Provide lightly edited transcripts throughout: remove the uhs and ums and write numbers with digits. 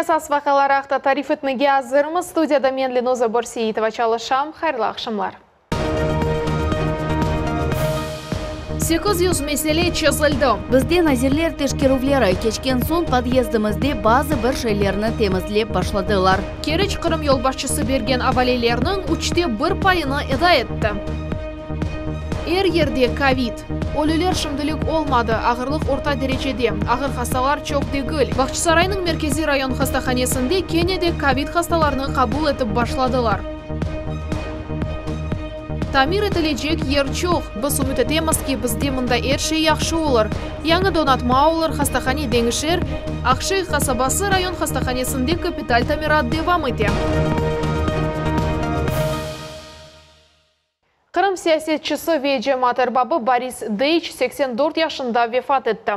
Esas vaqialar aqta tarif etmege azırmız. Studiyada men, Lenuza Börseitova, çalışam. Hayırlı aqşamlar. 800 mesele çezildi. Bizde nazirler teşkerüvleri keçken soñ podyezdimizde bazı bir şeylerni temizlep başladılar. Keriç Qırım yolbaşçısı bergen avalelerniñ üçte bir payını eda etti. Er yerde kovid. Ölüler şimdilik olmadı, ağırlıq orta derecede, ağır hastalar çoq degil. Bağçasaraynıñ merkeziy rayon hastahanesinde kene de kovid hastalarını qabul etip başladılar. Tamir etilecek yer çoq. Biz ümüt etemiz ki, bizde mında er şey yahşı olur. Yañı donatma olur, hastahane deñişer. Aqşeyh qasabası rayon hastahanesinde kapital tamirat devam ete. Qırım siyasetçisi ve cemaat erbabı Boris Deyç 84 yaşında vefat etti.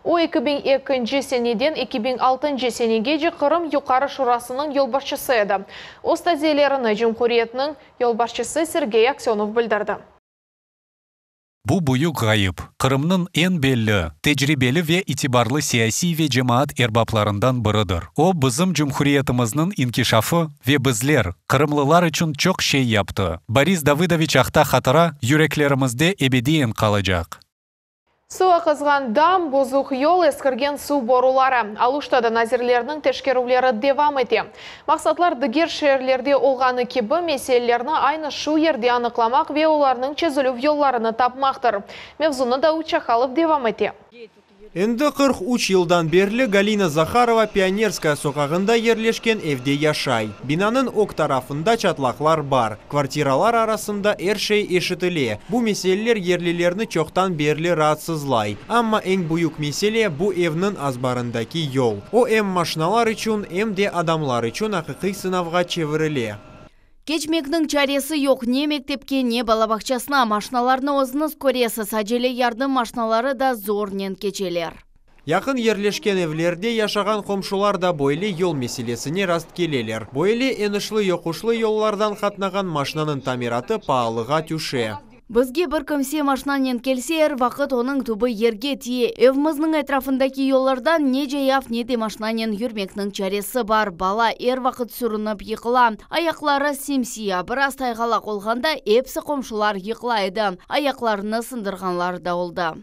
O, 2002 seneden 2006 senegece Qırım Yuqarı Şurasınıñ yolbaşçısı edi. Öz taziyelerini cumhuriyetniñ yolbaşçısı Sergey Aksönov bildirdi. Bu büyük ğayıp, Qırımnıñ eñ belli, tecribeli ve itibarlı siyasiy ve cemaat erbaplarından biridir. O, bizim cumhuriyetimizniñ inkişafı ve bizler, qırımlılar içün çoq şey yaptı. Boris Davıdoviç aqta hatıra yüreklerimizde ebediyen qalacaq. Suv aqızğan dam, bozuq yol, eskirgen suv boruları. Aluştada nazirlerniñ teşkerüvleri devam ete. Maqsatlar diger şeerlerde olğanı kibi meselelerni aynı şu yerde aniqlamaq ve olarnıñ çezilüv yollarını tapmaqtır. Mevzunı Davut Çakalov devam ete. Endi 43 yıldan berli Galina Zaharova Pionerskaya soqağında yerleşken evde yaşay. Binanıñ ög tarafında çatlaqlar bar. Kvartiralar arasında er şey eşitile. Bu meseleler yerlilerni çoqtan berli raatsızlay. Amma eñ büyük mesele bu evniñ azbarındaki yol. O em maşinalar içün, em de adamlar içün aqiqiy sınavğa çevirile. Keçmekniñ çaresi yoq ne mektepke, ne bala bağçasına. Maşinalarnı özüñiz köresiz, acele yardım maşinaları da zornen keçeler. Yaqın yerleşken evlerde yaşağan qomşular da böyle yol meselesine rastkeleler. Böyle enişli-yoquşlı yollardan qatnağan maşinanıñ tamiratı paalığa tüşe. Bizge bir kimse maşinanen kelse, er vaqıt onıñ tübü yerge tiye. Evimizniñ etrafındaki yollardan ne cayav, ne de maşinanen yürmekniñ çaresi bar. Bala er vaqıt sürünip yıqıla. Ayaqları sim-siya, biraz tayğalaq olğanda episi qomşular yıqıla edi. Ayaqlarını sındırğanlar da oldı.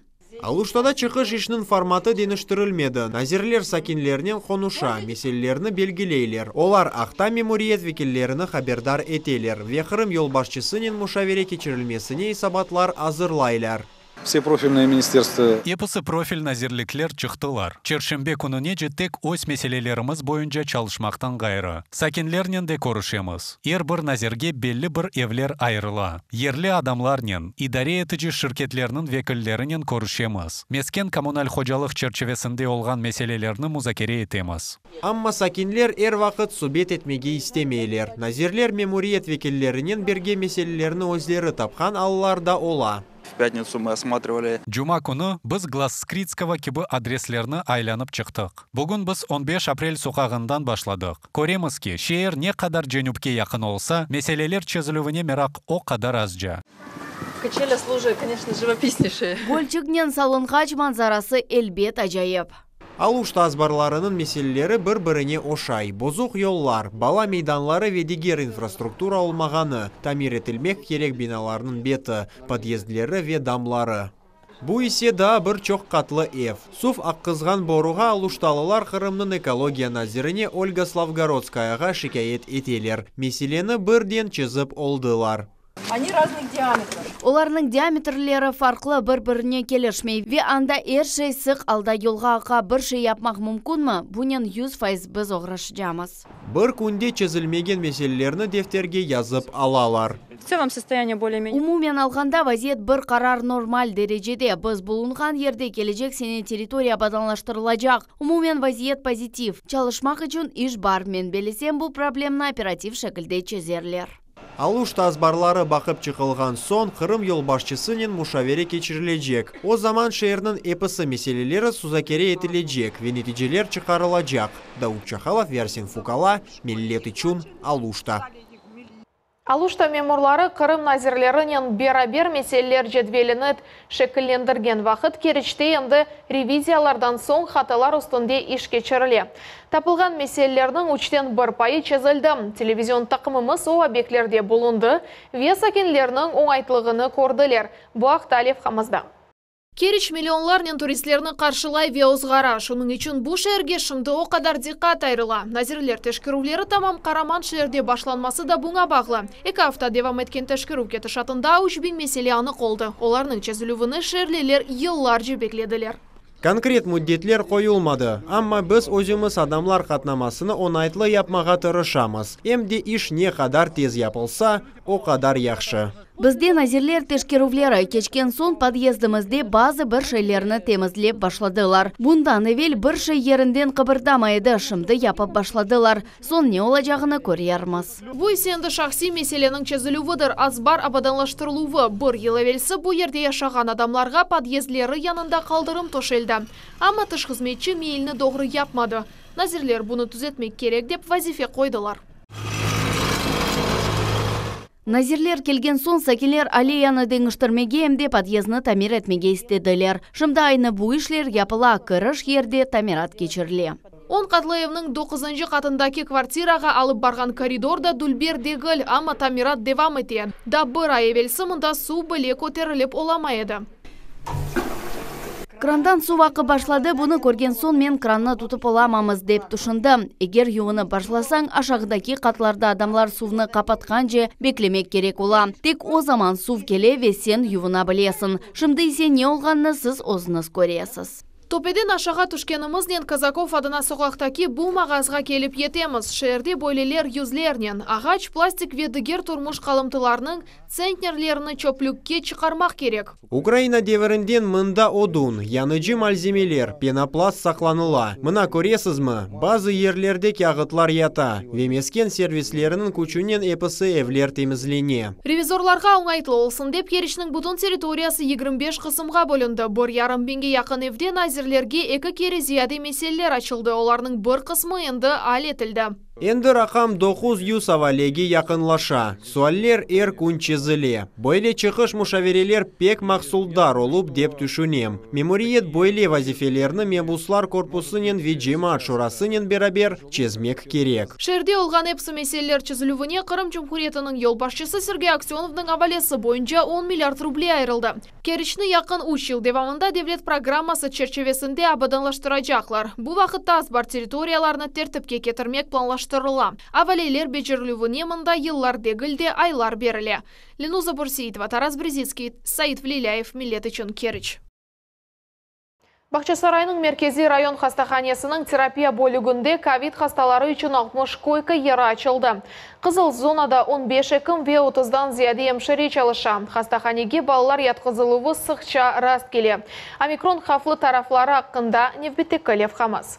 Aluştada çıqış işniñ formatı deñiştirilmedi. Nazirler sakinlernen qonuşa, meselelerni belgileyler. Olar aqta memuriyet vekillerini haberdar eteler ve Qırım yolbaşçısınen muşavere keçirilmesine esabatlar azırlaylar. Все профильные министерства Episi profil nazirlikler çıqtılar. Çarşenbe kününece tek öz meselelerimiz boyunca çalışmaqtan ğayrı. Sakinlernen de körüşemiz. Er bir nazirge belli bir evler ayırıla. Yerli adamlarnen, idare etici şirketlerniñ vekillerinen körüşemiz. Mesken kommunal hocalıq çerçivesinde olğan meselelerni muzakere etemiz. Amma sakinler er vaqıt subet etmege istemeyler. Nazirler memuriyet vekillerinen birge meselelerni özleri tapqan allar da ola. В пятницу мы осматривали Cuma künü biz Glazskritskogo kibi adreslerni aylanıp çıqtıq. Bugün biz 15 aprel soqağından başladıq. Köremiz ki, şeer ne qadar cenüpke yaqın olsa, meseleler çezilüvine meraq o qadar azca. Качеля с лужей, конечно, живописнейшие. Gölçiknen salınğaç manzarası elbet acayip. Aluşta azbarlarınıñ meseleleri bir-birine oşay. Bozuq yollar, bala meydanları ve diger infrastruktura olmağanı, tamir etilmek kerek binalarnıñ beti, podyezdleri ve damları. Bu ise daa bir çoq qatlı ev. Suv aqızğan boruğa aluştalılar Qırımnıñ ekologiya nazirine Olga Slavgorodskayağa şikâyet eteler. Meseleni birden çezip oldılar. Они разных диаметров. Olarnıñ diametrleri farqlı bir-birine kelişmey ve anda er şey sıq alda yolğa aqa bir şey yapmaq mümkünmi? Bunen 100% biz oğraşacağımız. Bir künde çezilmegen meselelerni defterge yazıp alalar. В целом состояние более-менее. Umumen alğanda vaziyet bir qarar normal derecede. Biz bulunğan yerde kelecek sene territoriya abadanlaştırılacaq. Umumen vaziyet pozitiv. Çalışmaq içün iş bar. Men bellesem bu problemni operativ şekilde çezerler. Aluşta azbarları baqıp çıqılğan soñ Qırım yolbaşçısınen muşavere keçirilecek. O zaman şeerniñ episi meseleleri muzakere etilecek ve neticeler çıqarılacaq. Davut Çahalov, Versin Fukala, Millet içün Aluşta. Aluşta memurları Qırım nazirlerinen beraber meseleler cedvelini şekillendirgen vaqıt Keriçte endi reviziyalardan soñ hatalar üstünde iş keçirile. Tapılğan meselelerniñ üçten bir payı çezildi. Televizion taqımımız o obyektlerde bulundı ve sakinlerniñ oñaytlığını kördiler. Bu aqta levhamızda. Keriç millionlarnen turistlerni qarşılay ve ozğara. Şunıñ içün bu şeerge şimdi o qadar diqqat ayırıla. Nazirler teşkerüvleri tamam qaraman şeerde başlanması da buña bağlı. Eki afta devam etken teşkerüv ketişatında 3000 mesele anıq oldı. Olarnıñ çezilüvini şeerliler yıllarca beklediler. Konkret müddetler qoyulmadı, amma biz özümiz adamlar qatnamasını oñaytlı yapmağa tırışamız. Em de iş ne qadar tez yapılsa, o qadar yahşı. Bizde nazirler teşkerüvleri keçken soñ podyezdimizde bazı bir şeylerni temizlep başladılar. Bundan evel bir şey yerinden qıbırdamay edi, şimdi yapıp başladılar. Soñ ne olacağını körermiz. Bu ise endi şahsiy meseleniñ çezilüvidir. Azbar abadanlaştırıluvı. Bir yıl evelsi bu yerde yaşağan adamlarğa podyezdleri yanında qaldırım töşeldi. Amma tış hızmetçi meyilni doğru yapmadı. Nazirler bunı tüzetmek kerek dep vazife qoydılar. Nazirler kelgen soñ sakinler alleyanı deñiştirmege em de podyezdni tamir etmege istediler. Şimdi aynı bu işler yapıla, kiriş yerde tamirat keçirile. 10 qatlı evniñ doquzıncı qatındaki kvartirağa alıp barğan koridor da dülber degil, amma tamirat devam ete. Daa bir ay evelsi mında suv bile köterilip olamay edi. Krandan suv aqıp başladı, bunı körgen soñ men krannı tutıp olamamız, dep tüşündim. Eger yuvunıp başlasañ, aşağıdaki qatlarda adamlar suvnı qapatqance beklemek kerek ola. Tek o zaman suv kele ve sen yuvuna bilesiñ. Şimdi ise ne olğanını siz özüñiz köresiz. Töpeden aşağı tüşkenimiznen Kazakov adına soqaqtaki bu mağazğa kelip yetemiz. Şeerde böyleler yüzlernen. Ağaç, plastik ve diger turmuş qalımtılarnıñ tsentnerlerini çöplükke çıqarmaq kerek. Ukraina devirinden mında odun, yanıcı malzemeler, penoplast saqlanıla. Mına köresizmi, bazı yerlerde kâğıtlar yata ve mesken servisleriniñ küçünen episi evler temizlene. Revizorlarğa oñaytlı olsun dep Keriçniñ bütün territoriyası 25 qısımğa bölündi. 1,5 biñge yaqın evde nazirlerge eki kere ziyade meseleler açıldı. Olarnıñ bir qısmı endi al etildi. Endi raqam 900 avalege yaqınlaşa. Sualler er kün çezile. Böyle çıqış muşavereler pek mahsuldar olup dep tüşünem. Memuriyet böyle vazifelerni mebuslar korpusınen ve cemaat şurasınen beraber çezmek kerek. Şeerde olğan episi meseleler çezilüvine Qırım Cumhuriyetiniñ yolbaşçısı Sergey Aksönovnıñ avalesi boyunca 10 milliard ruble ayırıldı. Keriçni yaqın 3 yıl devamında devlet programması çerçivesinde abadanlaştıracaqlar. Bu vaqıtta azbar territoriyalarını tertipke ketirmek planlaştırıla. Avaleler becerilüvine mında yıllar degil de aylar berile. Lenuza Burseitova, Taras Brezitskiy, Said Vlilâyev, Millet içün Keriç. Bağçasaraynıñ merkeziy rayon hastahanesiniñ terapiya bölüginde kovid hastaları içün 60 koyka yeri açıldı. Qızıl zonada 15 ekim ve 30-dan ziyade emşire çalışa. Hastahanege balalar yatqızıluvı sıqça rast kele. Omikron havflı tarafları aqqında nevbetteki levhamız.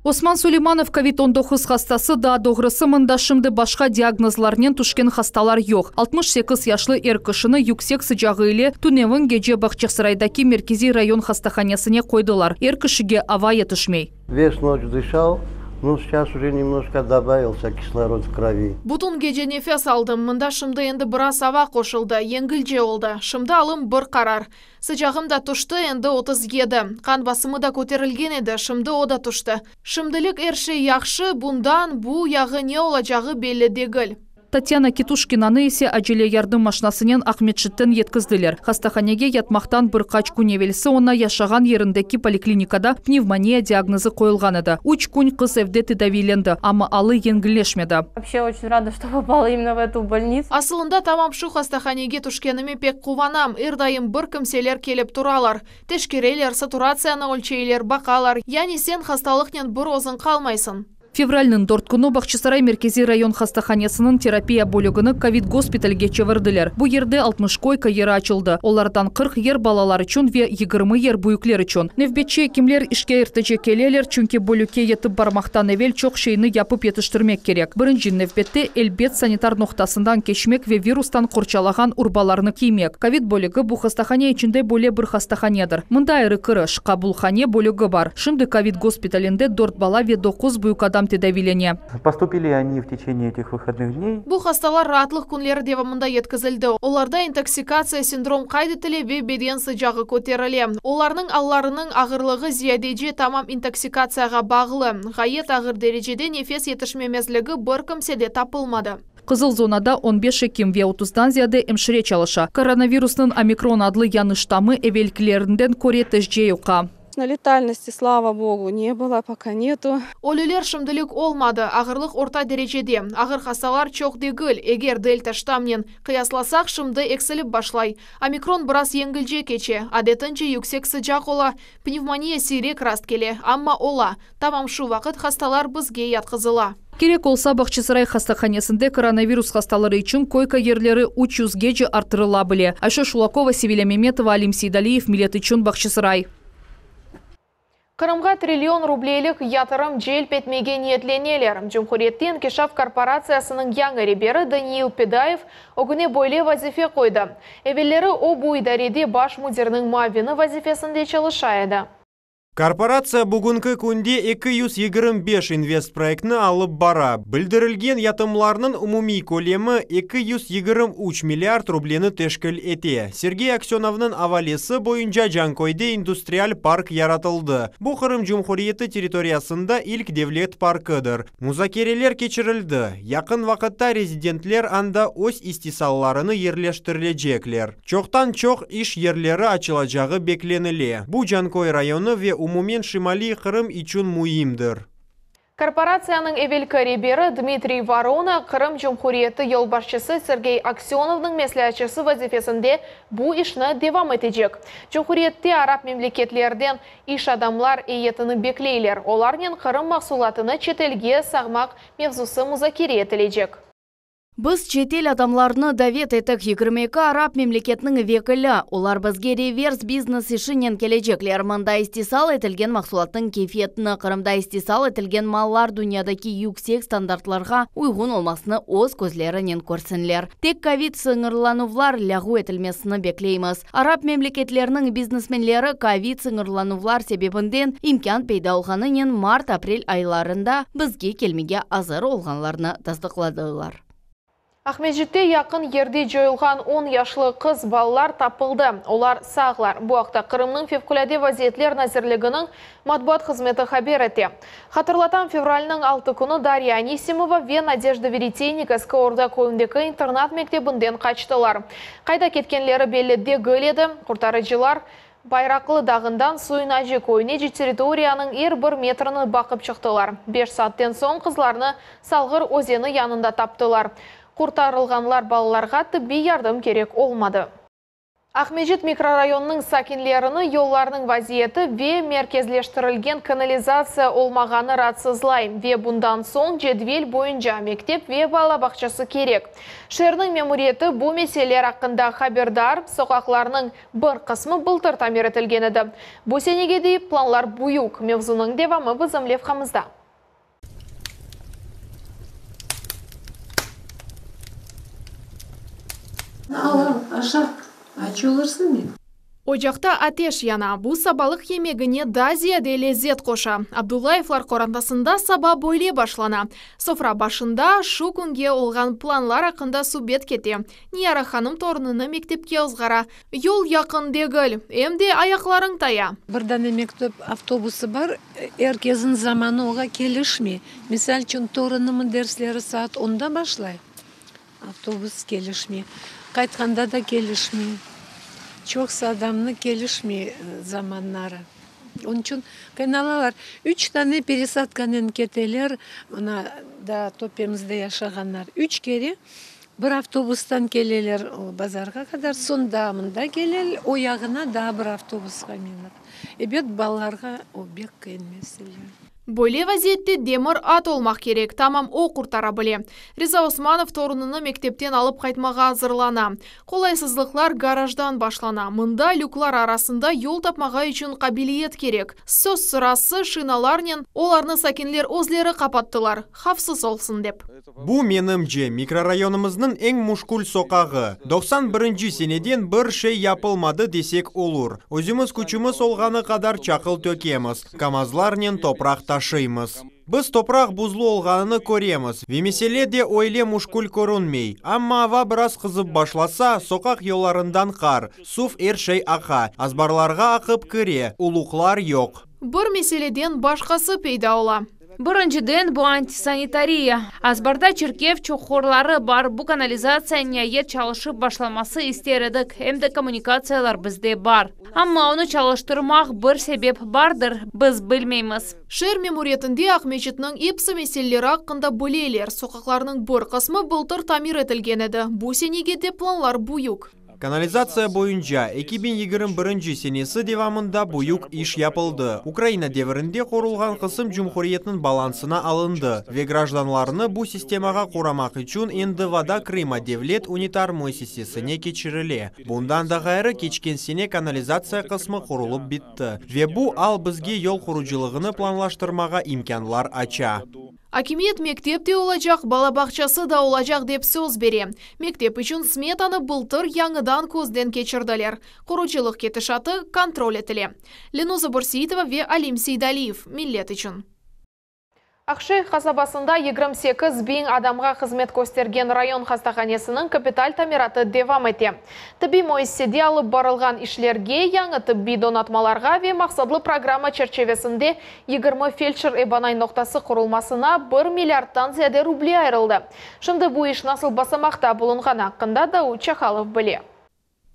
Osman Suleymanov COVID-19 hastası daa doğrusı mında şimdi başqa diagnozlarnen tüşken hastalar yoq. 68 yaşlı er kişini yüksek sıcağı ile tünevin gece Bağçasaraydaki merkeziy rayon hastahanesine qoydılar. Er kişige ava yetişmey. Весь ночь дышал, ну сейчас уже немножко добавился кислород в крови. Bütün gece nefes aldım. Mında şimdi endi biraz ava qoşuldı. Yengilce oldı. Şimdi alım bir qarar. Sıcağım da tüşti endi 37. Qan basımı da köterilgen edi. Şimdi o da tüşti. Şimdilik er şey yahşı, bundan bu yağı ne olacağı belli degil. Tatyana Kituşkinanı ise acele yardım maşinasınen Aqmescitten yetkizdiler. Hastahanege yatmaqtan bir qaç kün evelsi oña yaşağan yerindeki poliklinikada pnevmoniya diagnozı qoyulğan edi. 3 kün qız evde tedaviylendi, amma alı yengilleşmedi. Вообще очень рада, что попала именно в эту больницу. Asılında tamam şu hastahanege tüşkenime pek quvanam. Er daim bir kimseler kelip turalar. Teşkereler, saturatsiyanı ölçeyler, baqalar. Yani sen hastalıqnen bir özüñ qalmaysıñ. Fevralniñ 4 künü Bağçasaray merkeziy rayon hastahanesiniñ terapiya bölügini kovid gospitalge çevirdiler. Bu yerde 60 koyka yeri açıldı. Olardan 40 yer balalar içün ve 20 yer büyükler içün. Nevbetçi ekimler işke ertece keleler, çünki bölükke yetip barmaqtan evel çoq şeyni yapıp yetiştirmek kerek. Birinci nevbette elbet sanitar noqtasından keçmek ve virustan qorçalağan urbalarnı kiymek. Kovid bölügi bu hastahane içinde böyle bir hastahanedir. Mında ayrı kiriş, qabulhane bölügi bar. Şimdi kovid gospitalinde 4 bala ve 9 büyük adam. adam tedaviylene. Postupili oni v teçeniye etih vıhodnıh dney. Bu hastalar raatlıq künleri devamında yetkizildi. Olarda intoksikatsiya sindrom qayd etile ve beden sıcağı köterile. Olarnıñ allarınıñ ağırlığı ziyadece tamam intoksikatsiyağa bağlı. Ğayet ağır derecede nefes yetişmemezligi bir kimsede tapılmadı. Qızıl zonada on beş ekim ve otuzdan ziyade emşire çalışa. Koronavirusnıñ Omikron adlı yañı ştammı evelkilerinden köre tezce yuqa. Letalnosti, slava bogu, ne bylo, poka netu. Ölüler şimdilik olmadı, ağırlıq orta derecede. Ağır hastalar çoq degil, eger Delta ştammnen qıyaslasaq, şimdi eksilip başlay. Omikron biraz yengilce keçe, adetince yüksek sıcaq ola, pnevmoniya siyrek rast kele, amma ola. Tamam şu vaqıt hastalar bizge yatqızıla. Kerek olsa, Bağçasaray hastahanesinde koronavirus hastaları içün koyka yerleri üç yüzgece arttırıla bile. Ayşe Şulakova, Sevilâ Memetova, Alim Seydaliyev, Millet içün, Bağçasaray. Qırımğa trillion rubleylik yatırım celp etmege niyetleneler. Cumhuriyette İnkişaf korporatsiyasınıñ yañı reberi Daniil Pedayev ögüne böyle vazife qoydı. Evelleri o, bu idarede baş müdirniñ muavini vazifesinde çalışa edi. Korporatsiya bugünki künde 225 investproyektni alıp bara. Bildirilgen yatımlarnıñ umumiy kölemi 223 milliard rubleni teşkil ete. Sergey Aksönovnıñ avalesi boyunca Canköyde industrial park yaratıldı. Bu Qırım Cumhuriyeti territoriyasında ilk devlet parkıdır. Muzakereler keçirildi. Yaqın vaqıtta rezidentler anda öz istisallarını yerleştirilecekler. Çoqtan-çoq iş yerleri açılacağı beklenile. Bu Canköy rayonı ve umumen Şimaliy Qırım içün müimdir. Korporatsiyanıñ evelki reberi Dmitriy Vorona Qırım Cumhuriyeti yolbaşçısı Sergey Aksönovnıñ mesleatçısı vazifesinde bu işni devam etecek. Cumhuriyette arap memleketlerden iş adamlar eyyetini bekleyler, olarnen Qırım mahsulatını çetelge sağmaq mevzusı muzakere etilecek. Biz çetel adamlarını davet ettik, 22 arap memleketiniñ vekili. Olar bizge revers biznes işinen kelecekler. Mında istisal etilgen mahsulatnıñ keyfiyetini, Qırımda istisal etilgen mallar dünyadaki yüksek standartlarğa uyğun olmasını öz közlerinen körsinler. Tek kovid sıñırlanuvlar lâğu etilmesini bekleymiz. Arap memleketleriniñ biznesmenleri kovid sıñırlanuvlar sebebinden imkân peyda olğanınen mart-aprel aylarında bizge kelmege azır olğanlarını tasdıqladılar. Aqmescitte yaqın yerde coyulğan on yaşlı qız balalar tapıldı. Olar sağlar. Bu aqta Qırımnıñ Fevqulâde vaziyetler nazirliginiñ matbuat hızmeti haber ete. Hatırlatam, fevralniñ 6 künü Darya Anisimova ve Nadejda Veretennik Eski Orda köyündeki internat mektebinden qaçtılar. Qayda ketkenleri belli degil edi. Qurtarıcılar Bayraqlı dağından Suyun-Acı köyünece territoriyanıñ er bir metrini baqıp çıqtılar. Beş saatten soñ qızlarnı Salğır özeni yanında taptılar. Qurtarılğanlar balalarğa tıbbiy yardım kerek olmadı. Aqmescit mikrorayonınıñ sakinlerini yollarnıñ vaziyeti ve merkezleştirilgen kanalizatsiya olmağanı raatsızlay ve bundan soñ cedvel boyunca mektep ve bala bağçası kerek. Şeerniñ memuriyeti bu meseleler aqqında haberdar, soqaqlarnıñ bir qısmı bıltır tamir etilgen edi. Bu senege dey planlar büyük. Mevzunıñ devamı bizim levhamızda. Al, al, aşa, aç olursıñ ya. Ocaqta ateş yana, bu sabalıq yemegine daa ziyade lezzet qoşa. Abdullayevlar qorantasında saba böyle başlana. Sofra başında şu künge olğan planlar aqqında subet kete. Niyara hanım torunını mektepke ozğara. Yol yaqın degil, em de ayaqlarıñ taya. Bir dane mektep avtobusı bar, er kezniñ zamanı oğa kelişmey. Misal içün, torunımıñ dersleri saat onda başlay, avtobus kelişmey. Qaytqanda da kelişmey. Çoqsa adamnı kelişmey zamanları. Onıñ içün qıynalalar. Üç dane peresadkanen keteler, mına daa töpemizde yaşağanlar. Üç kere Bir avtobustan keleler bazarğa qadar, soñ daa mında kelel, o yağına daa bir avtobusqa minip. Ebet, balalarğa o bek qıyın mesele. Böyle vaziyette demir at olmaq kerek, tamam o qurtara bile. Riza Osmanov torunını mektepten alıp qaytmağa azırlana. Qolaysızlıqlar garajdan başlana, mında lüklar arasında yol tapmağa içün qabiliyet kerek. Söz sırası, şinalarnen, olarnı sakinler özleri qapattılar, havfsız olsun dep. Bu, menimce, mikrorayonımıznıñ eñ muşkül soqağı. 91 seneden bir şey yapılmadı desek olur. Özümiz küçümiz olğanı qadar çaqıl tökemiz, kamazlarnen topraq taşıymız. taşıymız. Biz topraq buzlu olğanını köremiz ve mesele de öyle müşkül körünmey. Amma ava biraz qızıp başlasa, soqaq yollarından qar, suv er şey aqa, azbarlarğa aqıp kire, uluqlar yoq. Bir meseleden başqası peyda ola. Birinciden, bu antisanitariya. Azbarda çirkef çuqurları bar, bu kanalizatsiya niayet çalışıp başlaması ister edik, em de kommunikatsiyalar bizde bar. Amma onı çalıştırmaq bir sebep bardır, biz bilmeymiz. Şeer memuriyetinde Aqmescitniñ episi meseleleri aqqında bileler. Soqaqlarnıñ bir qısmı bıltır tamir etilgen edi, bu senege de planlar büyük. Kanalizatsiya boyunca 2021 senesi devamında büyük iş yapıldı. Ukraina devrinde qurulğan qısım cumhuriyetniñ balansına alındı ve grajdanlarnı bu sistemağa quramaq içün endi Voda Krıma devlet ünitar müessisesine keçirile. Bundan da ğayrı, keçken sene kanalizatsiya qısmı qurulıp bitti ve bu al bizge yol qurucılığını planlaştırmağa imkânlar aça. Akimiyet mektep de olacaq, bala bağçası da olacaq dep söz bere. Mektep içün smetanı bıltır yañıdan közden keçirdiler. Qurucılıq ketişatı kontrol etile. Lenuza Börseitova ve Alim Seydaliyev, Millet içün. Aqşeyh qasabasında 28 biñ adamğa hızmet köstergen rayon hastahanesiniñ kapital tamiratı devam ete. Tibbiy müessisede alıp barılğan işlerge, yañı tibbiy donatmalarğa ve maqsatlı programma çerçivesinde 20 feldşer-ebanay noqtası qurulmasına 1 milliardtan ziyade ruble ayırıldı. Şimdi bu iş nasıl basamaqta bulunğanı aqqında Davut Çahalov bile.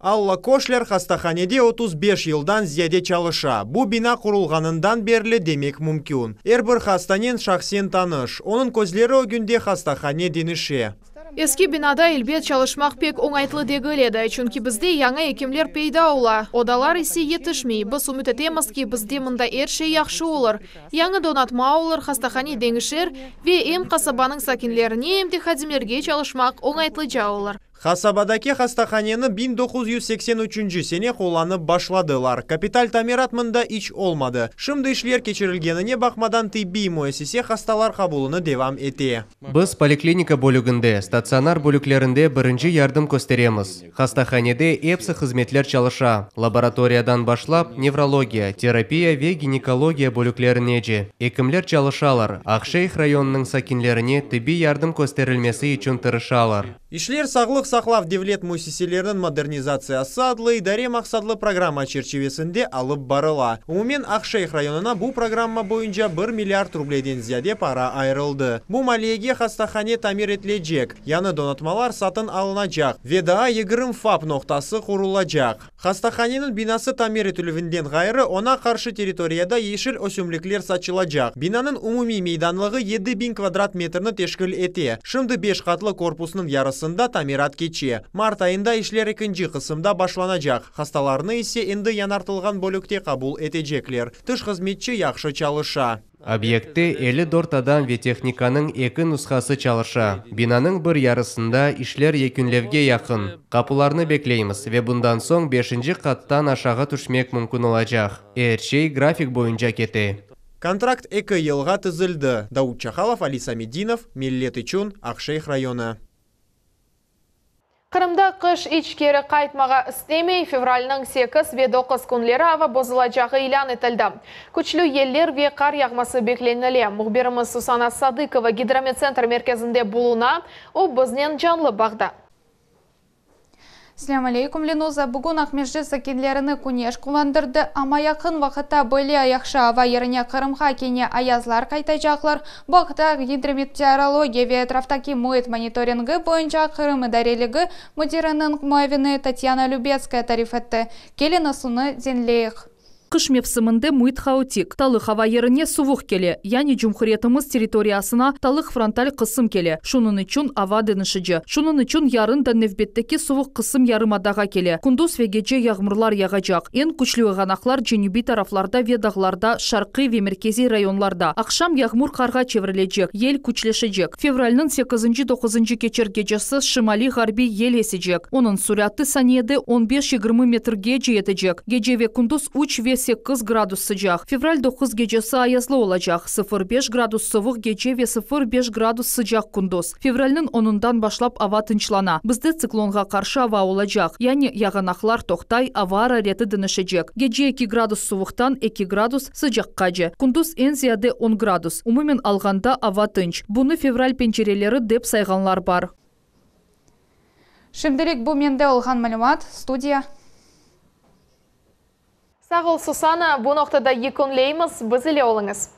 Alla Koşler hastahanede 35 yıldan ziyade çalışa. Bu bina qurulğanından berli demek mümkün. Er bir hastanen şahsen tanış. Onıñ közleri ögünde hastahane deñişe. Eski binada elbet çalışmaq pek oñaytlı degil edi, çünki bizde yañı ekimler peyda ola, odalar ise yetişmey. Biz ümüt etemiz ki, bizde mında er şey yahşı olur. Yañı donatma olur, hastahane deñişir ve em qasabanıñ sakinlerine, em de hadimlerge çalışmaq oñaytlıca olur. Qasabadaki hastahaneni 1983 sene qullanıp başladılar. Kapital tamirat mında iç olmadı. Şimdi işler keçirilgenine baqmadan tibbiy müessise hastalar qabulını devam ete. Biz poliklinika bölüginde, statsionar bölüklerinde birinci yardım kösteremiz. Hastahanede episi hızmetler çalışa. Laboratoriyadan başlap nevrologiya, terapiya ve ginekologiya bölüklerinece. Ekimler çalışalar. Aqşeyh rayonınıñ sakinlerine tibbiy yardım kösterilmesi içün tırışalar. İşler Sağlıq saqlav devlet müessiseleriniñ modernizatsiyası adlı idare maqsatlı programma çerçivesinde alıp barıla. Umumen Aqşeyh rayonına bu programma boyunca 1 milliard rubleden ziyade para ayırıldı. Bu maliyege hastahane tamir etilecek, yañı donatmalar satın alınacaq ve daa 20 FAP noqtası qurulacaq. Hastahaneniñ binası tamir etilüvinden ğayrı, oña qarşı territoriyada yeşil ösümlikler saçılacaq. Binanıñ umumiy meydanlığı 7000 kvadrat metrni teşkil ete. Şimdi 5 qatlı korpusnıñ yarısında tamirat keçe. Mart ayında işler ekinci qısımda başlanacaq. Hastalarnı ise endi yañartılğan bölükte qabul etecekler. Tış hızmetçi yahşı çalışa. Obyektte 54 adam ve tehnikanıñ eki nushası çalışa. Binanıñ bir yarısında işler yekünlevge yaqın. Qapularnı bekleymiz ve bundan soñ 5. qattan aşağı tüşmek mümkün olacaq. Er şey grafik boyunca kete. Kontrakt 2 yılğa tizildi. Davut Çahalov, Ali Samedinov, Millet içün, Aqşeyh rayonı. Qırımda qış iç keri qaytmağa istemey, fevralniñ 8 ve 9 künleri ava bozulacağı ilân etildi. Küçlü yeller ve qar yağması beklenile. Mühbirimiz Susana Sadıkova Gidromettsentr merkezinde buluna, o biznen canlı bağda. Selâm aleyküm, Lenuza. Bugün Aqmescit sakinlerini küneş quvandırdı, amma yaqın vaqıtta böyle yahşı ava yerine Qırımğa kene ayazlar qaytacaqlar. Bu aqta Gidrometeorologiya ve etraftaki müit monitoringi boyunca Qırım idareligi müdiriniñ muavini Tatyana Lübetskaya tarif etti. Keliñiz onı diñleyik. Qış mevsiminde müit haotik. Talıq ava yerine suvuq kele. Yani cumhuriyetimiz territoriyasına talıq frontal qısım kele. Şunıñ içün ava deñişici. Şunıñ içün yarın da nevbetteki suvuq qısım yarımadağa kele. Kündüz ve gece yağmurlar yağacaq. Eñ küçlü yağanaqlar cenübiy taraflarda ve dağlarda, şarqiy ve merkeziy rayonlarda. Aqşam yağmur qarğa çevrilecek, yel küçleşecek. Fevralniñ 8-9 keçer gecesi şimaliy ğarbiy yel esecek. Onıñ süratı saniyede 15-20 metrgece yetecek. Gece ve kündüz 3 ve. 8 gradus sıcaq. Fevral 9 gecesi ayazlı olacaq, 0,5 gradus suvuq gece ve 0,5 gradus sıcaq kündüz. Fevralniñ onundan başlap ava tınçlana. Bizde tsiklonğa qarşı ava olacaq, yani yağanaqlar toqtay, ava arareti deñişecek. Gece 2 gradus suvuqtan 2 gradus sıcaqqace. Kündüz eñ ziyade 10 gradus. Umumen alğanda ava tınç. Bunı fevral pencereleri dep sayğanlar bar. Şimdilik bu mende olğan malümat. Studiya. Sağ ol, Susana. Bu noqtada yekünleymiz. Biz ile oluñız.